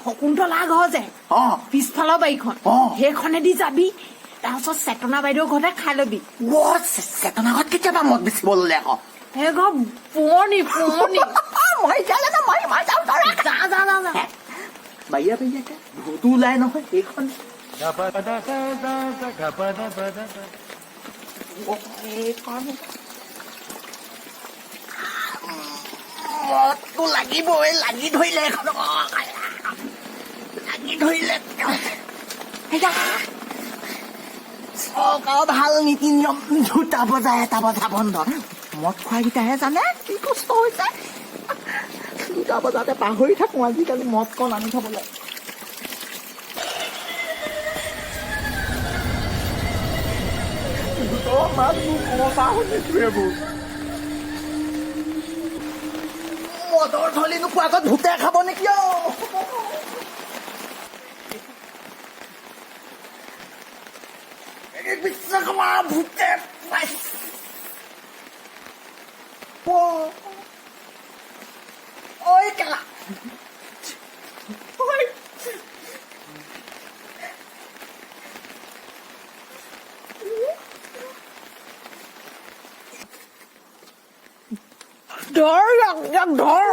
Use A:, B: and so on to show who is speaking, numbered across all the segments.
A: শকুন্তলা ঘৰ যে, পিছফালৰ বাৰীখন, সেইখনেদি যাবি। তাৰপিছত চেতনা বাইদেউৰ ঘৰতে খাই ল'বি।
B: চেতনা ঘৰত কেতিয়াবা মদ বেচিব ল'লে আকৌ?
A: সেই ঘৰ পুৰণি পুৰণি।
B: মই এতিয়ালে মই মই যাওঁ।
A: যা যা যা যা।
B: বাহিৰা বাহিৰা ভূতো ওলাই নহয় এইখন। এইখন মদটো লাগিবই, লাগি ধৰিলে এইখন, লাগি ধৰিলে। চৰকাৰৰ ভাল নীতি নিয়ম, 2টা বজা 1টা বজা বন্ধ। মদ খোৱাকেইটাহে জানে কি কষ্ট হৈছে। 2টা বজাতে পাহৰি থাকোঁ আজিকালি মদকণ আনি থ'বলৈ। মদৰ থলি নোখোৱা আগত ভূতে খাব নেকি? অ ভূতে। ঐ কেলা,
A: ধৰ ইয়াক, ইয়াক ধৰ।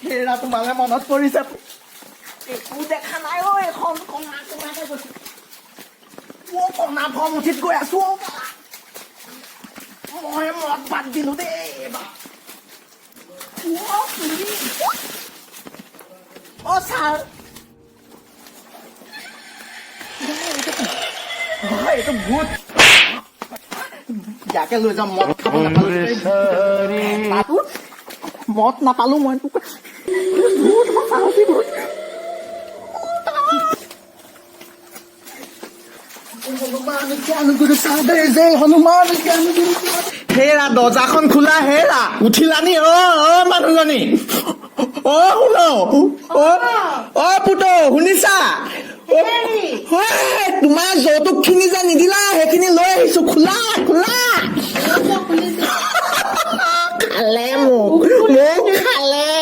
B: হেৰা, তোমালে মনত পৰিছে। একো দেখা নাই অ, এইখন কণা কণাকে গৈছো। অ কণা ভৰমুঠিত গৈ আছো। অ মই মদ বাদ দিলো দেই এইবাৰ। অ ছাৰ, এইটো ভূত। ইয়াকে লৈ যাম। মদ খাব নাপালো, মদ নাপালো মই। ভূত, সঁচা ভূত। হনুমান জ্ঞান গুৰু সাগৰ জয়, হনুমান জ্ঞান গুৰু। হেৰা, দৰ্জাখন খোলা। হেৰা, উঠিলানি? অ অ মানুহজনী, অ শুন, অ অ পুতৌ, শুনিছা? তোমাৰ যৌতুক খিনি যে নিদিলা, সেইখিনি লৈ আহিছো। খোলা খোলা। খালে মোক, মোক খালে।